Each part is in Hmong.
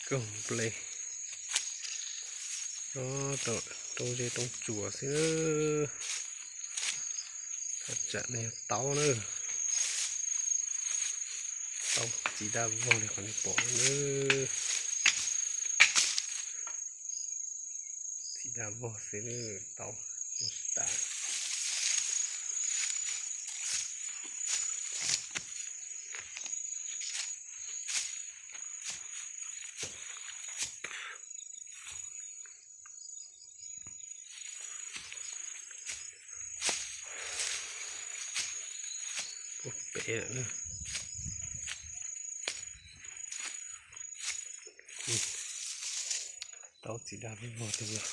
Koog nplej, nyob rau roob zeb roob tsuas xwb. Thaj tsam no yog taub na, taub txiv daj vog li qhov nej pom na. Txiv daj vog xwb, taub muaj tsis tas. Puag pem lawm na. Taub txiv daj vog tiag.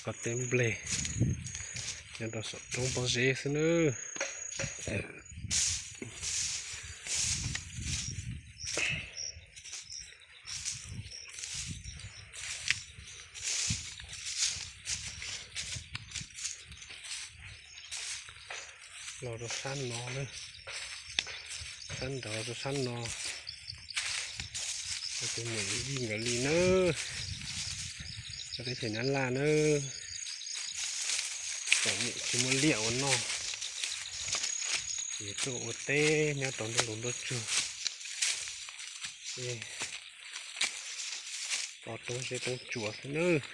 Koj teb nplej nyob rau saum roob pob zeb xwb nawb. Los rau sab no na, sab nraud rau sab no, tus niam yij nkawd li nawb, teb chaws Nyab Laj nawb, tseem tsis muaj liaj ua noj, ces tuaj ua teb nyob rau nruab luag nruab tsuag, ces roob zeb roob tsuas xwb nawb.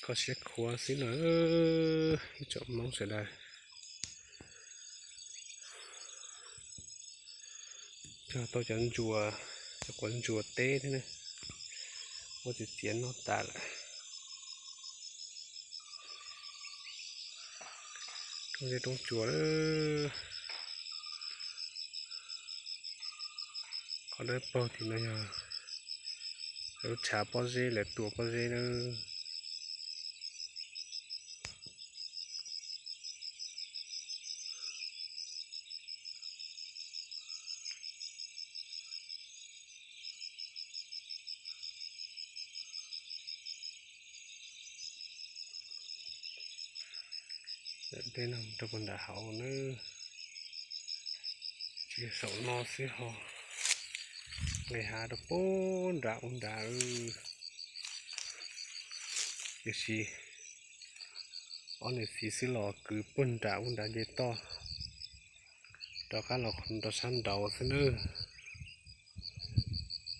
Kho siab khuav xwb na, ib tsoom Hmoob sawv daws. Cog tau cov ntsuas, cov quav ntsuas teb thiab na, muab txiav txiav noj tas lawm. Roob zeb roob tsuas lawm. Qhov dawb paug tim no yog lub tshav pob zeb, lawv tua pob zeb na. Dej no rau puag nram hauv na, tsis yog saum no xwb ho, nqis hav rau puag nram ub nrad. Tiam sis ob niam txiv xwb los kwv puag nram ub nrad nce toj rov qab los rau sab nraud xwb nawb.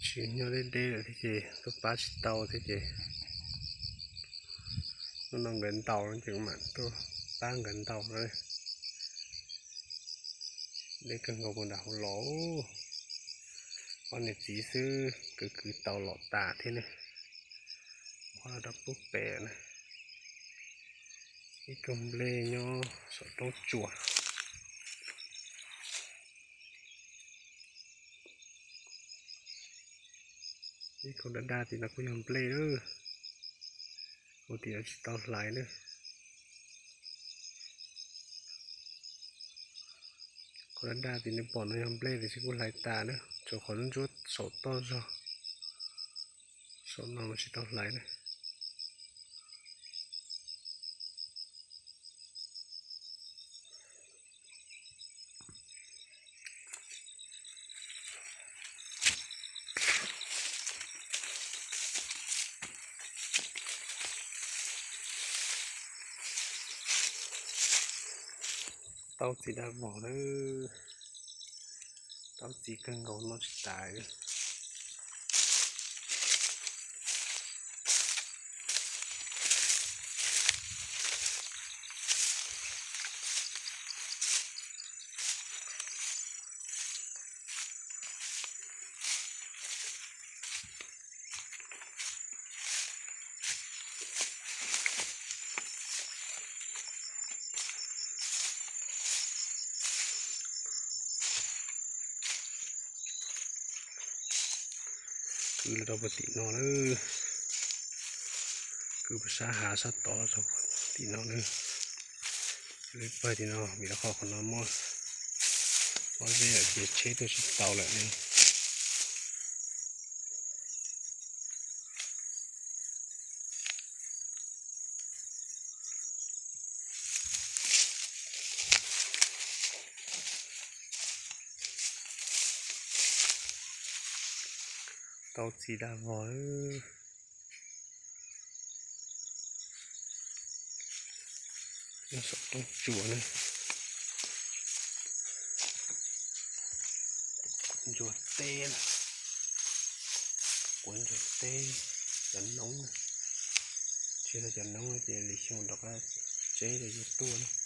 Tsis nyob deb deb lawm thiab ces tuaj pab tsis tau thiab ces hnub no nkawd ntaus no ces kuv mam tuaj pab nkawd ntaus na. Deb kawg nkaus puag nram hauv los, ob niam txiv xwb kwv kwv tau los tas thiab ne. Qhov no rau pub pem na, ib koog nplej nyob saum roob tsuas. Ib koog daj daj tim no kuj yog nplej lawm, ua tim no tsis tau hlais na. Qhov daj daj tim nej pom no yog nplej tiam sis kuj hlais tas na, tsuas qhov ntsuab saum toj zog, saum no mas tsis tau hlais na. Taub txiv daj vog lawm, taub txiv kawg nkaus noj tsis tas. Kwv los rau puag tim no na, kwv puag sab hav sab tod rau tim no na. Pawg tim no vim rau qhov qhov no muaj pob zeb lawm ces tsheb tuaj tsis tau lawm ne. tau txiv dag vog lawm. Saum rooj tsuas na, ntsuas teb, quav ntsuas teb, cov noob, tsis yog cov noob ces lwm xyoo rov qab tseb rau yus tuaj na.